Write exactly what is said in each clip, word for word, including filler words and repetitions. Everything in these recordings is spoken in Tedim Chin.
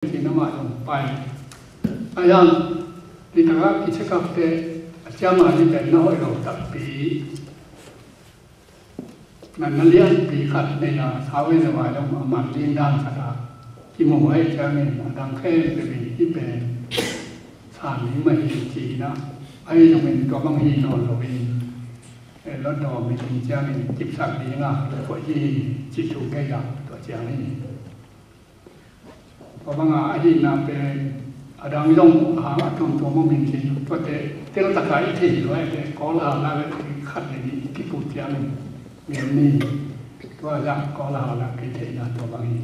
ci-in amah zong pai. Ahi hang, nitak a kicheck up teh, a ciamah ni pen na hoih lo takpi. Natna lianpi khat nei a, sau in a vai dong a man ding dan khat a kimu ahih ciangin a dang khempeuh in hih pen san ding mah hi ci-in ah, ahi zongin tua bang hi nawn loin, eh, London meeting ciangin kipsak ding a, tua hi ci thu kei a, tua ciang hi. Tua banga ahihna pen a dang zong a hang a tuamtuam om in ci, tuate teltak a i theih lua, ete Kawl a hang a le khat le nih i kiput ciangin ngen ni. Tua zah Kawl a hang a kei theihna tua bang hi.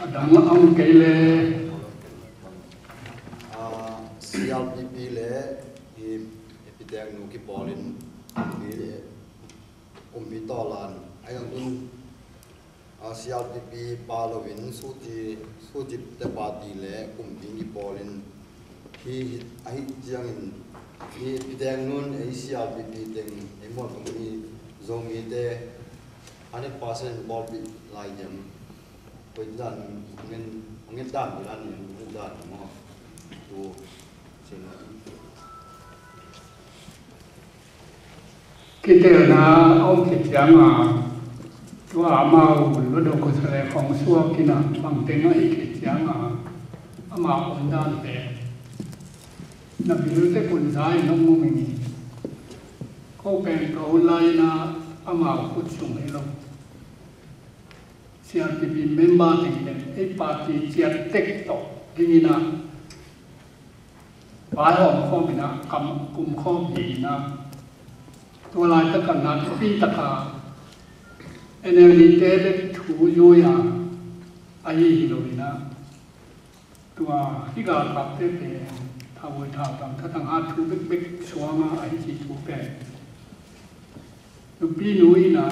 A dang a om kei le, ah, C R P P le i, i Pi Teng Nu kipawlin mi le kumpi tawlan, ahi zong tun, ah, C R P P pa loin Suci, Suci te party le kumpi kipawlin hi, hi, ahih ciangin hi Pi Teng Nun ei C R P P teng ei mualtung hi Zomite hundred percent bawlpih lai hiam? Koi dan ngen, ngen dan koi dan ngen, ngen dan maw? Tu, sin. Kitelna a om khit cianga, tua amau Lotdok Khuasalek khong suak in a, bangteng ahih khit cianga, ama omdan pen na bilte kunza in hong mu ming hi. Ko pen ka hun lai in a, amau khut sung hi lo. C R P P member teng pen ei party ciat tek tawh ding in a, vaihawm khawm in a, kam kum khawm hi in a, tua laitak a natpi tak a N L D te bek thu zui a, ahi hi lo in a, tua hih galkapte pen thauvui thautang thatang a thu bekbek suang a, ahi cih thu pen nupi nu in a,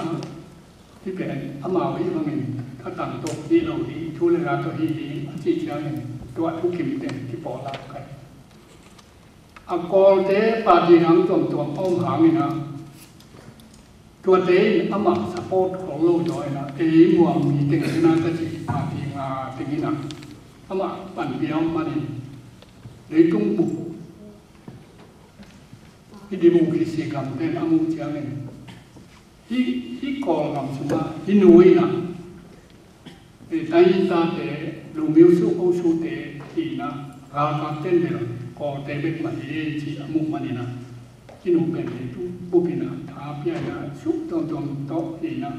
hih pen amau hih bangin thatang tawh hi lo hi, thu le la tawh hi hi, a cih ciangin tua thukim pen kipawl a kai. A Kawlte party dang tuamtuam a om hangin a, tuate in amah support khol lo zaw in a, ei muang mi teng in a ka cih party nga teng in a, amah panpih a om manin, leitung bup, hih democracy gamte in a muh ciangin, hih, hih Kawlgam sungah hih nu in a, eh, Tainta te, Lu Myo Suk Aung Suu te hi in a, galkapte in bel Kawlte bek mah hi ci a muh manin a, hih nu pen leitung bup in a, tha pia in a, suk tuamtuam tawh hi in a,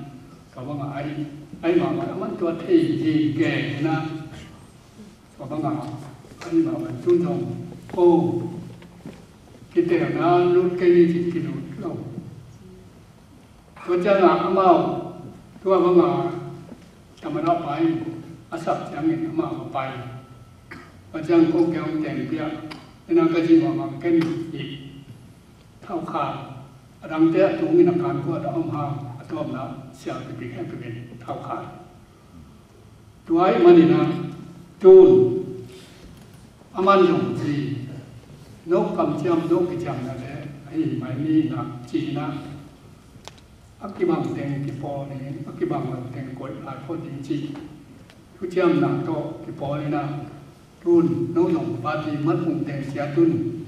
tua bangah ahi, ahi mahmah a, aman tua thei hi kei in a, tua bangah ahi mahmah, tun zong ko kitelna lut kei ni ci kilut lo. Tua ciangah amau tua bangah tamada pa in a sap ciangin amau a pai. Tua ciang ko kiang teng pia, ina ka ci mahmah, ken i thaukhat a dangte a tungin a kan kuat a om hang, a tuamna sial pipik hepipin thaukhat. Tua ahih manin a, tun aman zong ci, no kamciam, no kiciamna le ahi mai ni na ci-in a, a kibang teng kipawl ding, a kibang lo teng koih lai phot ding ci. Thuciamna tawh kipawl in a, tun no zong party mat hong teng cia tun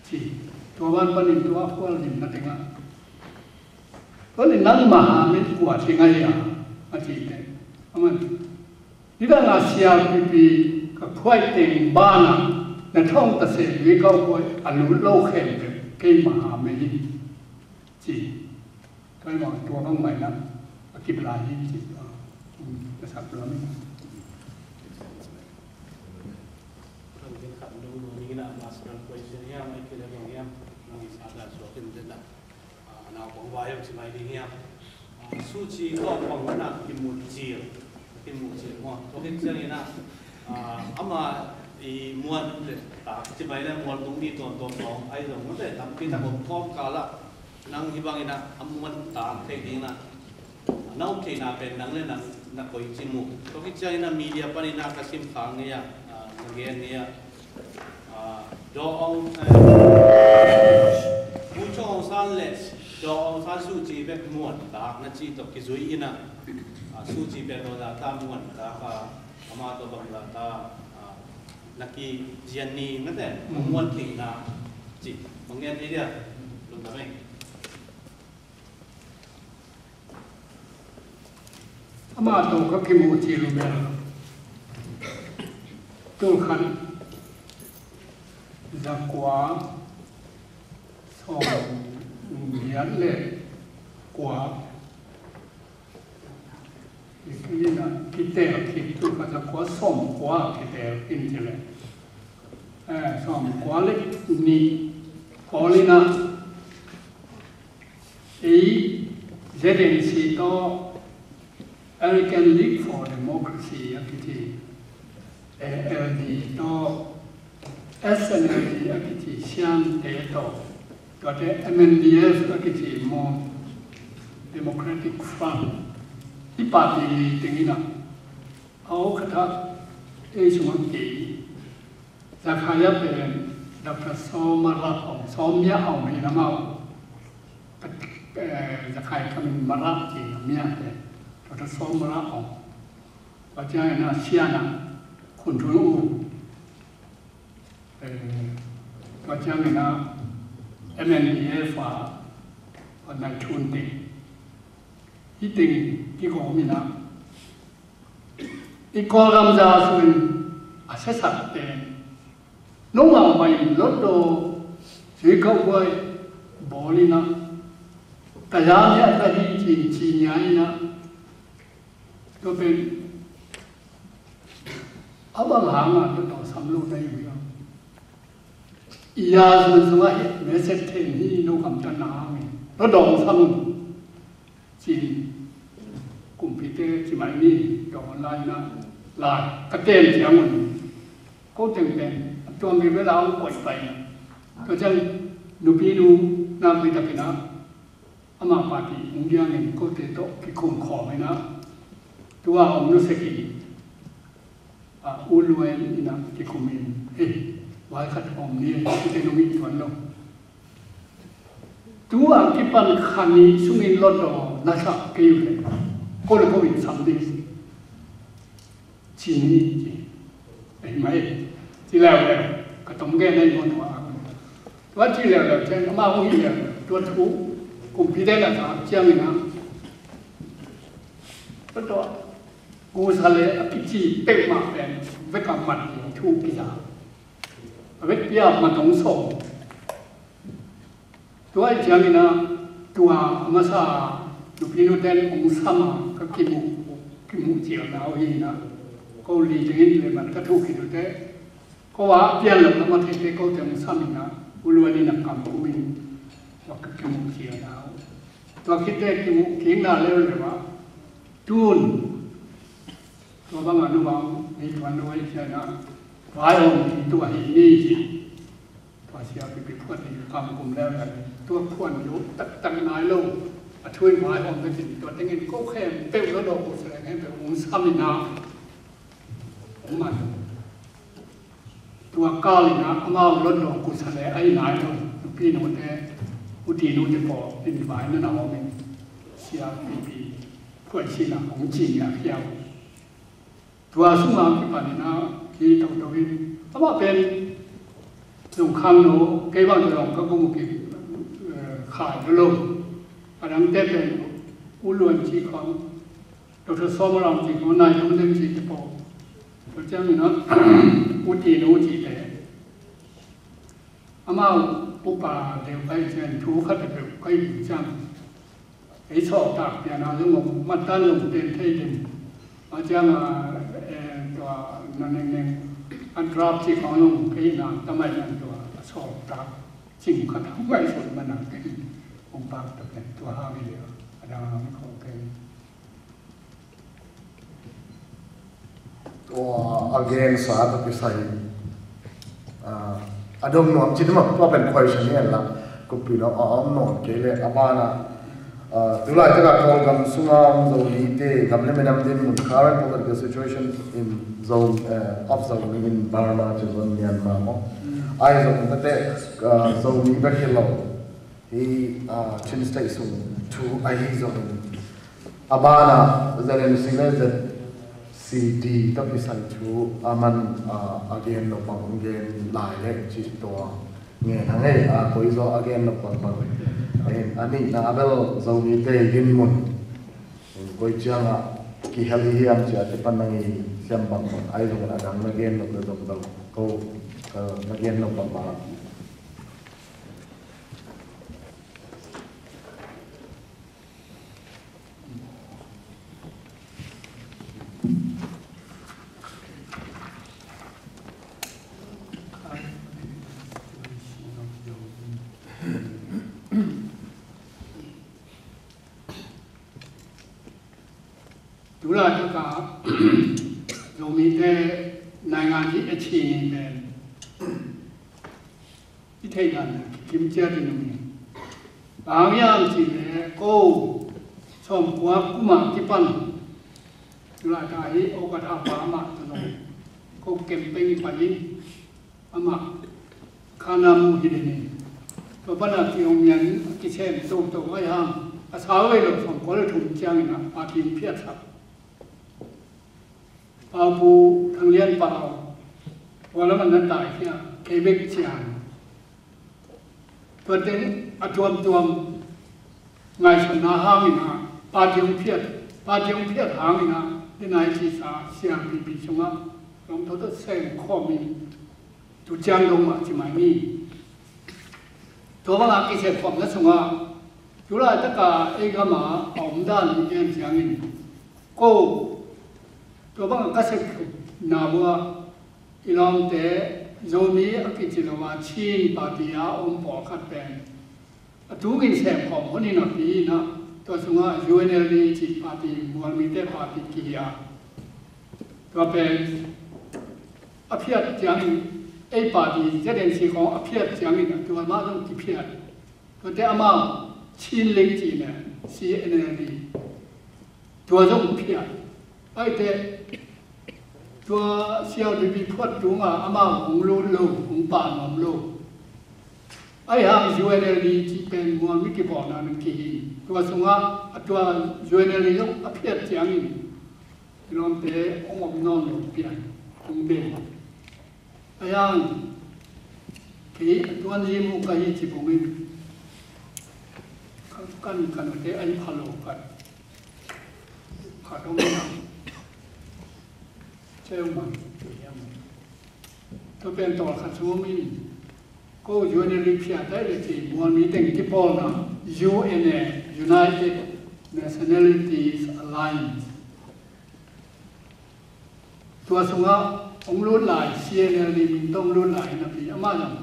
ci. Tua ban panin tua khual limna tengah, tua ni nangmah a min kua ci ngai a, a ci teh. Aman, nidang a C R P P ka khuaih teng banah na thawng ta se lui kau khuaih a lut lo khempeuh keimah a min hi ci. Tua hi mah tua bang mah in a, a kip lai hi ci. Ka sak tua min. Kan ken khat dong dong ni na, master question hiam, ai kile bang hiam, nang i sa dan suak in den na. Ah, naupang vai hiam ci mai ding hiam. Ah, Suci tawh bang na kimu cil, kimu cil maw. Tua khit ciangin a, ah, ama i muan le tak ci mai le mual tung ni tuamtuam khawng, ai zong le tampi tak om khawm kal ah, nang hih bangin a, a muan tak thei ding na, na om theihna pen nang le nang na koi ci mu. Tua khit ciangin a media panin a ka sim khak ngei a, ah, na gen ngei a, ah, Daw Aung, eh, Pu Chau Aung San le Dawh sa suci bek muan tak na ci tawh kizui in a, a, suci bek dawh za ta muan tak a, ama tawh bang za ta, a, na kizian ni na te, muan ting na ci. Bang ngen thei dia, lungdam ei. Ama tawh ka kimuh cil bel tul khat za kua sawm giat le kua. Ina kitel khit tul khat za kua sawm kua kitel in ci le, eh, sawm kua le nih pawl ina ei Z N C tawh American League for Democracy a kici, A L D tawh S N L D a kici siamte tawh, tuate M N D F a kici maw, Democratic Front, hih party li teng ina a aw khat ah ei sungah kei Zakhai a pen Doctor Sawm Marak Aung, Sawm Mia Aung hi na mau. Eh, Zakhai khamin Marak ci na Mia pen Doctor Sawm Marak Aung. Tua ciangin a Sian a Khun Thun U. Eh, tua ciangin a M N D F a Nai Thun Te. Hih teng kigawm in a i Kawlgam za sungin a siasat pen nungau mai in lotdaw zui kauhuai bawl in a, tayam hiah ka hi cin ci nia in a, tua pen a bang hang a lotdaw sam lo na hi uh hiam? I ya zun zung a hi message thei hi lo kam tan na hang in lotdaw sam un. Ci kumpite ci mai ni, tua online na lai ka ten ciang un. Ko teng pen tua mi bela ong koi pai. Tua ciang nupi nu na kui takina ama party ong diangin kote tawh kikum khawm ina. Tua om nu seki a u luen ina kikum in. Hei, vai khat om ni, kite nung i tuan lo. Tua kipan khan ni sungin lotdaw na sak kei uh le ko le ko in sam ding ci ni ci. Ei mai ci leuleu ka tom gen ei maw tua. Tua ci leuleu cian ama hong hi leuleu tua thu kumpi den a sa ciang ina. Tua tua gusa le a kici pek mah pen vek a mat thu kiza. A vekpi a mat hong sawm. Tua i ciangin a tua a masa nupi nuten hong sam a ka kimuh kimuh cialna uh hi na. Ko li tengin le man ka thu khit ute ko a pian lo na ma theite ko te hong sam in a u luan in a kam kumin tua ka kimuh cialna uh. Tua khit te kimuh kikna leuleu a tun tua bang a nu bang ni tua nu ei cian a vai om ni tua hi ni ci. Tua siapipi phuan ni kam kum leuleu tua phuan lo taktak nai lo. A thu in vai om ka ci tua tengin ko khem peuh lo dawh ko sa leng hem peuh hong sam in a hong man. Tua kal in a amau lotdaw kusa le a i nai lo nupi nute uti nute pawl in vai na na om in siapipi phuan sin a hong ci ni a khia uh. Tua sungah kipan in a ki toto in amah pen zong khang no kei bang zong ka kum uh ki, eh, khai lo lo. A dangte pen u luan ci khong Doctor Sawm Marak Aung ci khong Nai Thun Deng ci te pawl. Tua ciang in a uti no uti te amau upa deuh kai cian thu khat te peuh kai ciang. Ei sawltak pian a zong om matan zong ten thei ding. A ciang a, eh, tua na nengneng an drap ci khong zong kei na tamai nan tua a sawltak cing khat a hong kai sawt man a kei hong pak ta pen tua hang hi leh a dang hang khong kei. Tua a gensa tawh kisai, ah, a dong nuam cin mah tua pen question hi en la, kuppih lo a om nawn kei leh a banah, ah, tulaitak a Kawlgam sunga om Zomite gam le minam dinmun current political situation in Zo, eh, of Zomi in Burma, ci zong Myanmar maw? Ai zong tate, ah, Zomi bek hi lo. Hih, ah, Chin State sung thu ahi zongin, a banah Z M C le Z C D tawh kisai thu a man, ah, a gen lo bang gen lai le cih tua ngen hang ei, ah, koi zaw a gen lo bang bang. A nihna a bel Zomite ginmun koi ciangah kihel hi hiam ci a kipan nang i siam bang bang. Ahi zongin a dang na gen lo bel zong bel ko, ah, na gen lo bang bang. Tulaitak a Zomite naingan hi a chin pen i theih dan kim ciat in um hi. Bang hang hiam cih leh ko sawmkua kum a kipan tulaitak hi, awkatha pa amah tawh zong ko campaign i pai in, amah kha na mu hi den in. Tua pan a ki-ong mian a kisem toto ahi hang a sau vei lo sawmkua le thum ciangin a party hong phiatsak. Pau Pu Thang Lian Pau, tua lam a na tai hi a, kei bek ciang. Tua teng a tuamtuam ngaihsutna hangin a, party hong phiat, party hong phiat hangin a, N I C sa C R P P sungah lawm thotho sem khawm in, tu ciang dong mah ci mai ni. Tua bang a kisep khawmna sungah tulaitak a ei gam a a om dan hi en ciangin, ko tua bang a ka sep khawmna uah i lawmte Zomi a kici lo a Chin party a om pawlkhat pen a tungin sem khawm hun hi napi in a, tua sungah U N L D cih party, mualmite party kihi a, tua pen a phiat ciangin, ei party Z N C khawng a phiat ciangin a tua mah zong kiphiat. Tuate amau Chin Link cih le C N L D, tua zong phiat. Ahi teh tua C R P P phuat tungah amau hong lut lo, hong pah nuam lo. Ahi hang U N L D cih pen mualmi kibawlna nan kihi. Tua sungah a tua U N L D zong a phiat ciangin i lawmte hong om nawn lo pian, hong den. Ahi hang kei a tuanzi mu ka hi ci bungin, kan, kan ute ahi pha lo khat khat om na. Ceu mang ci hiam? Tua pen tawlkhat sung om in, ko U N L D phiat dai le ci, mualmi teng kipawlna U N A, United Nationalities Alliance. Tua sungah hong lut lai, C N L D min tawh hong lut lai napi amah zong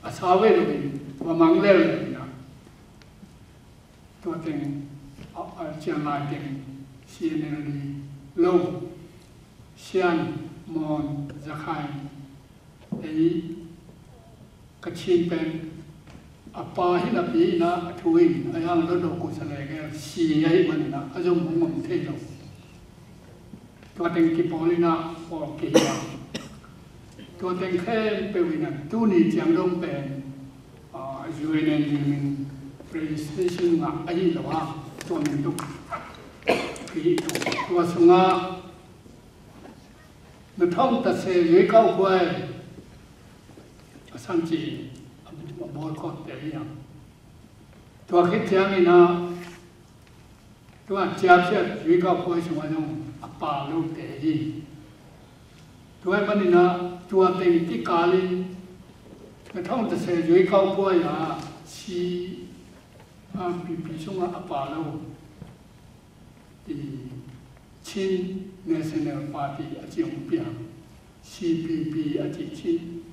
a sau vei lo in, tua mang leuleu in a, tua teng a, a cian lai teng C N L D lo, Shan, Mon, Rakhine, ei Kachin pen a pa hi napi in a, a thu in a, yang lo do ko sa le gel si ahi man in a, a zong hong om thei lo. Tua teng kipawl in a, pawl kihi a. Tua teng khempeuh in a, tuni ciang dong pen, ah, U N N min registration ngah ahi lo a, tua min tuk kihi tuk. Tua sungah na thong ta se yui kau kuai a san ci a boycott te hi a. Tua khit ciangin a, tua ciapsiat yui kau kuai sungah zong a pa lo te hi. Tua hi manin a, tua teng kikalin na thong ta se yui kau kuai a si a pipi sungah a pa lo. I Chin National Party a ci hong piang, C P P a ci Chin,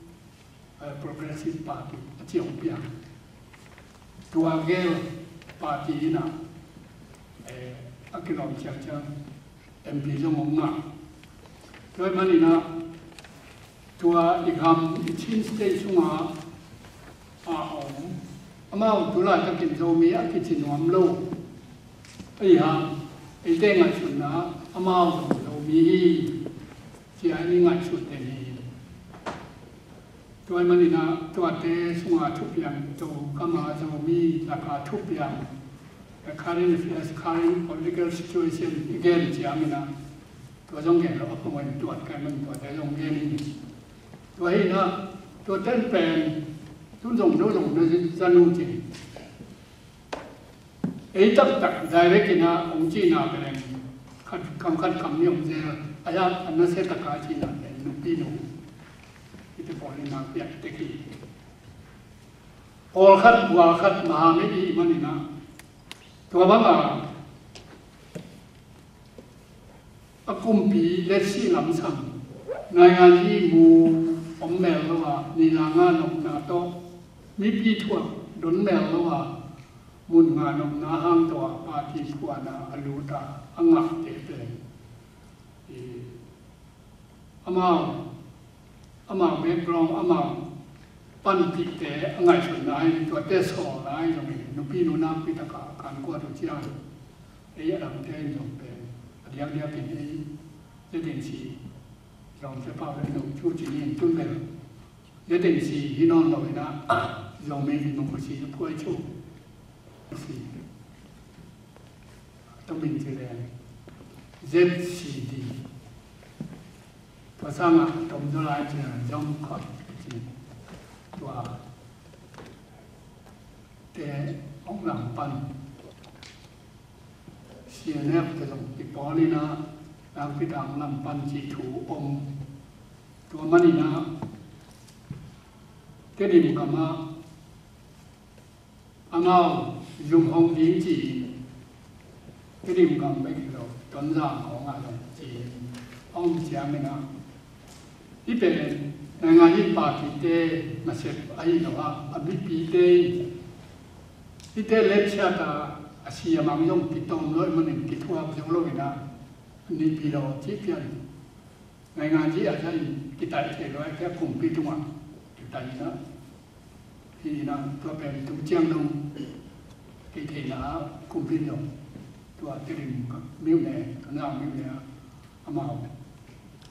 eh, Progressive Party a ci hong piang. Tua gel party in a, eh, a kilawm ciangciang M P zong hong ngah. Tua hi manin a, tua i gam i Chin State sungah a om, amau tu laitakin Zomi a kici nuam lo. Ahi hang eite ngaihsutna amau zong Zomi hi, ci-a i ngaihsut den hi. Tua ahih manin ah tuate sungah thupiang, Zokam a Zomi lakah thupiang, the current affairs, current political situation i gen ciangin ah, tua zong gen lo a phamawh in tuat ka hih manin tuate zong gen ing. Tua hi in ah, tuate pen tun zong no zong na za nu cin. Ei taktak direct in ah hong cihna pen khat kam khat kam nih om zel a, a nasia tak a cihna pen nupi nu, hihte pawl in ah piak tek hi. Pawlkhat, pawlkhat maha mei i hih manin ah, tua bang a a kumpi letsi lamsang, naingan i mu om mel lo a, nilanga nopna tawh mipi thuak don mel lo a, mun nga nopna hang tawh a party phuahna a lut a, a ngahte pen i, amau, amau background, amau panpihte a ngaihsutna in tuate sawlna in zong hi. Nupi nu nakpi takah kan kuat uh ciang, ei a dangte in zong pen a diakdiak in ei ZNC, Zong Te Pau le no thu ci ni in tun bel ZNC hi nawn lo in ah, Zomi Democracy a phuai thu si. Tua min ci leng ZCD. Tua sangah tom zaw lai ci leng Zom Khot ci. Tua te hong lam pan. CNF te zong kipawl in ah, nakpi tak hong lam pan cih thu om. Tua manin ah Tedim gam ah amau zum hong ding ci-in, Tedim gam bek hi lo, Tonzang khawng ah zong ci-in hong om ciangin ah, hih pen naingan i partyte nasep ahi lo a, a mipite in hihte letchiat a, a siamang zong kitawm lo ahih manin kithuak zo lo in ah, a nipi lo cih pian. Naingan i a za in kitaih thei lo a, a kumpi tungah kitaih in ah, hi in ah, tua pen tu ciang dong kei theihna a kumpi dong, tua Tedim myone, Tonzang myone ah amau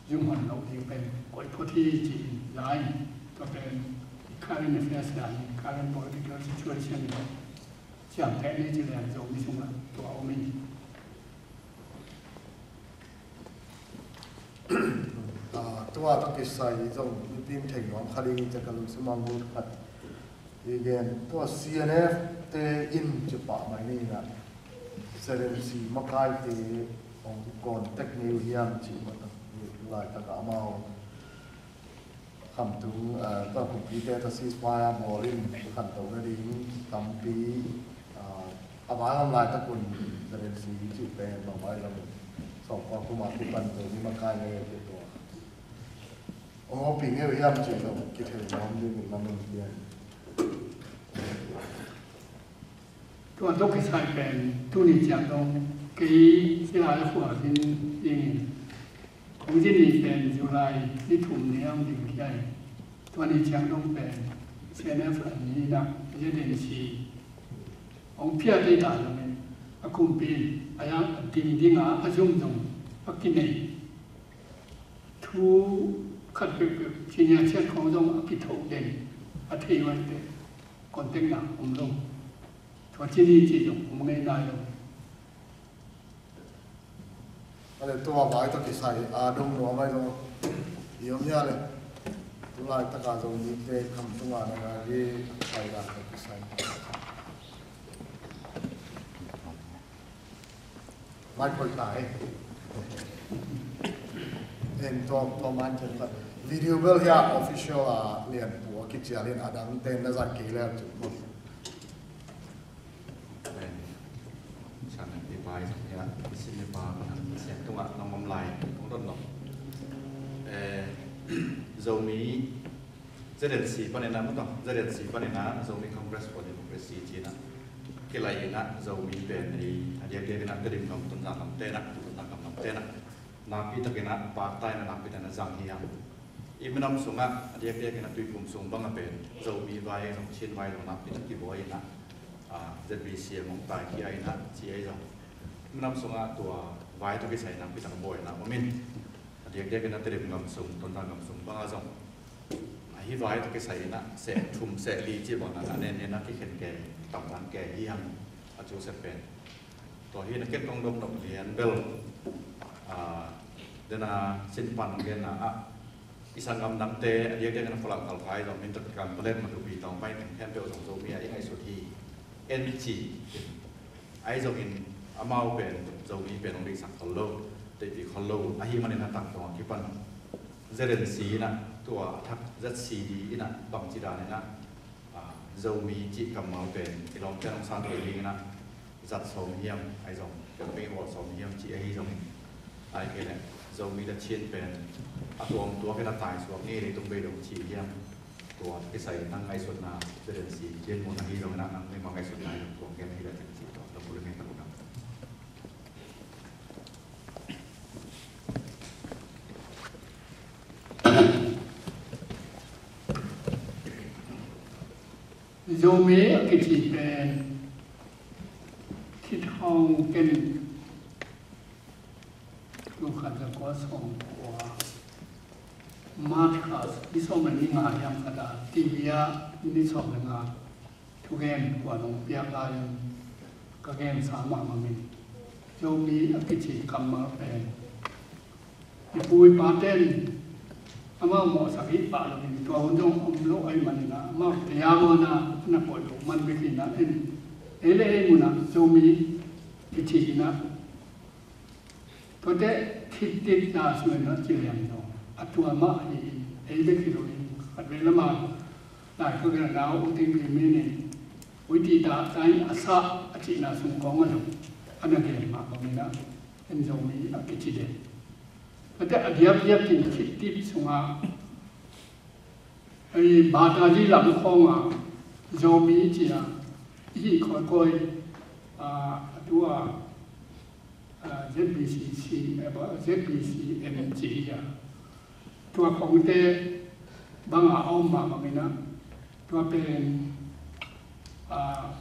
zum hon loh ding pen koih phot hi ci-in za in, tua pen current affairs dan, current political situation ciamteh ni ci leng Zomi sungah tua om in. Ah, tua tawh kisai zong mipin thei nuam kha ding in cia ka lungsim a ngul khat i gen. Tua CNF te in ci pah mai ni in ah, ZNC makaite hong contact ngei uh hiam cih mah tak, laitak ah amau Khamtung, ah, tua kumpite tawh ceasefire bawl in khantoh nading tampi, ah, a vai om laitak un ZNC cih pen bangmah in lam sawmkua kum a kipan Zomi makai ngei a tua. Hong hopih ngei uh hiam cih zong kithei nuam dingin lam in pian. Tua tawh kisai pen tuni ciang dong kei Sia Lai Khua Zin dingin, kong zin ni pen July ni thum ni a hong ding khia hi. Tua ni ciang dong pen CNF a ni in ah ZNC hong phiat ei ta zongin, a kumpi in a yang a ding ding a, a zum zong a kinei, thu khat peuhpeuh ci nia ciat khawng zong a kithoh den, a thei uaite contact na om lo. Tua ci ni ci zong om ngei nai lo. A le tua vai tawh kisai a dong nuam ai lo. I om hia le. Tu laitak a Zomite Khamtung a na ngai hi, vai tawh kisai. Mai khoi tai. En tua, tua man chen khat. Video bel hia official a lian pu a kicial in a dang ten na zat kei lel cu. San pi pai hia, sin pi pa, sian tung a nong om lai, tung don nong. Eh, Zomi ZNC panin ah, mutang ZNC panin ah, Zomi Congress for Democracy ci-in ah kilai in ah, Zomi pen hi a, diakdiak in ah Tedim gam, Tonzang gam te in ah, Tonzang gam gam te in ah, nakpi takin ah pakta in ah, nakpi takin ah zang hi hang. I minam sungah a diakdiak in ah Tuiphum sung bang a pen Zomi vai zong, Chin vai zong nakpi tak kibawi in ah, ah, ZBC a mong tai kia in ah, ci ei zong minam sungah tua vai tawh kisai nakpi tak bawi in ah om in. A diakdiak in ah Tedim gam sung, Tonzang gam sung bang a zong a Hih vai tawh kisai in ah seh thum seh li cih bang in ah a nen nen a kikhen kei, tamzang kei hi hang a, Joseph pen. Tua hi in ah ken kong dong nop lian bel, ah, den a sin pan gen a ah, i sanggam dangte a diakdiak in a Falam kal kai zong min tat kam palet ma tupi tawng pai teng khempeuh zong Zomi a i ngaihsut hi en ci. Ahi zongin amau pen Zomi pen hong deihsak khol lo, deihpih khol lo ahih manin a tangtawng a kipan Z N C in ah tua a thak Z C D in ah bangci dan in ah, ah, Zomi cih kammal pen i lawmte hong san thei ding in ah zat sawm hiam, ahi zong pengpeng i bawl sawm hiam cih ahi zongin, ahih kei leh Zomi le Chin pen a tuamtuak in a taisuak ni, leitung beidong cih hiam. Tua kisai nang ngaihsutna, Z N C cih mun ahi zongin ah nang mimang ngaihsutna ahi zong tuang gen hi leh cih tua, tua pulih ngen ka lungdam. Zomi a kici pen, Kit Hong Ken, tul khat za kua sawm kua, March kha ni sawm le ni nga hiam khat a, T V ah ni sawm le nga thugen kuan hong piak lai-in ka gensa mahmah in, Zomi a kici kammal pen i pu i pate'n amau mawhsak hi pah loin, tua hun zong om lo ahih manin ah amau te a muan a na koih loh man bek hi in ah, en, ei le ei mun ah Zomi kici in ah, tuate khit titna sung in ah ci lian zong a tua mah hi in, ei bek hi loin khatvei lam a lai thugen a nau U Ting Pi Min in, Ui Ti Ta Ta in a sa a cihna sung kawng a zong a na gen mah bangin ah en Zomi a kici den. Tuate a diakdiak in khit tit sungah ei Batazi lam khawngah Zomi ci a i hih kawikawi, ah, a tu a, ah, Z B C C, eh, Z B C M ci hi a, tua khawngte bangah a om mah bangin ah, tua pen, ah,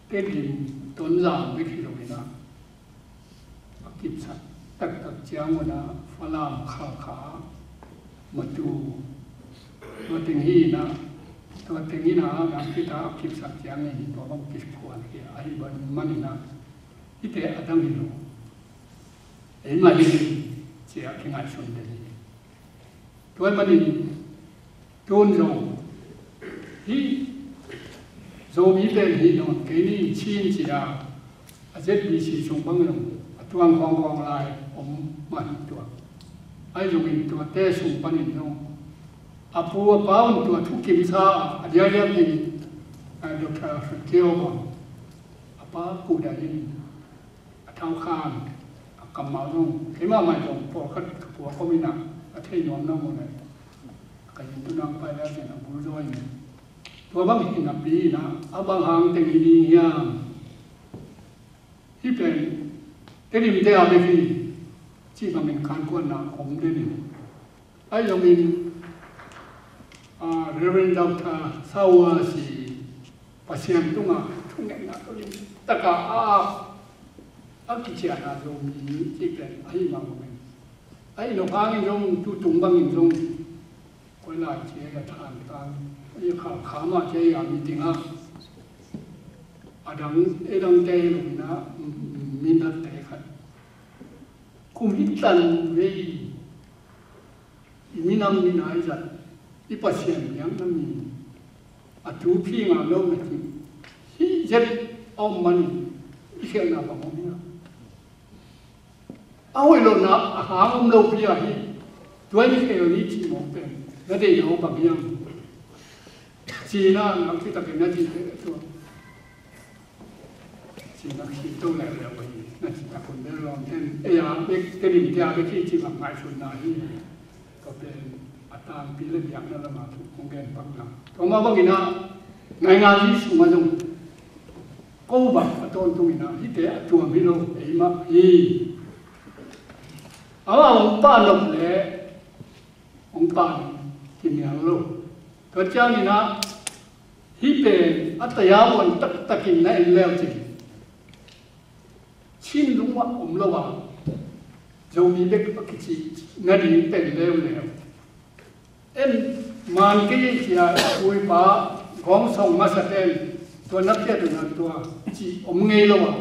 Tedim, Tonzang bek hi loin ah a kipsak taktak ciangun ah Falam, Khalkha, Matu, tua teng hi in ah, tua teng in ah a kipsak ciangin tua bang kiphuan hi a, ahih manin ah hihte a dang hi lo, ei mah hi ci a kingaihsun den hi. Tua ahih manin tun zong hih Zomi pen hi nawn kei ni, Chin ci a, a Z B C sung bang zong a tuang khawngkhawng lai om mah hi tua. Ahi zongin tuate sung panin zong a pu a pa un tua thukimsa a, a diakdiak in, a, Doctor Alfred Kio bang a pa Pu Dai in a thaukhan a kammal zong keimah mah zong pawlkhat ka puak om in ah a thei nuam na mu leh ka inn tu nang pai leh a bul zaw in, tua bang hi napi in ah a bang hang teng hi ding hiam? Hih pen Tedim te a bek hi cih bangin kankuanna om den in, ahi zongin, ah, Reverend Doctor Sawa si Pasian tungah thungetna tawh lim taka a, a kiciana Zomi cih pen ahi mah bangin, ahi lo hangin zong tutung bangin zong koi lai ci a than tang, ahi Khalkha mah ci a meeting ah a dang, ei dangte lo in ah, mindatte khat kum hi tan vei i minam minai zat i Pasian biakna mi a tu phi ngam lo na ti hi zet a om manin i khelhna bang om hi a, a hoih lohna a hang om lo pi a hi. Tua i khel ni cih mawk pen na deihna aw bang hiam? Cina nang citakin na cih pen a tua Cina khito leuleu ahi na cih a kun bel lawm ten ei a bek, Tedim te a bek hi cih bang ngaihsutna hi. Tua pen a tangpi le biakna lamah thu kong gen pak na. Tua mah bangin ah ngaingai hi sungah zong ko bang a tawntung in ah hihte a tuam hi lo, ei mah hi. Amah hong pan nop leh hong pan kimial lo. Tua ciangin ah hih pen a taya muan taktakin na en leu cin Chin lungmah om lo a, Zomi bek a kici nading pen leuleu. En Man kei in, ci-a pu i pa gawng sawng masate'n tua na phiat uh na tua cih om ngei lo a,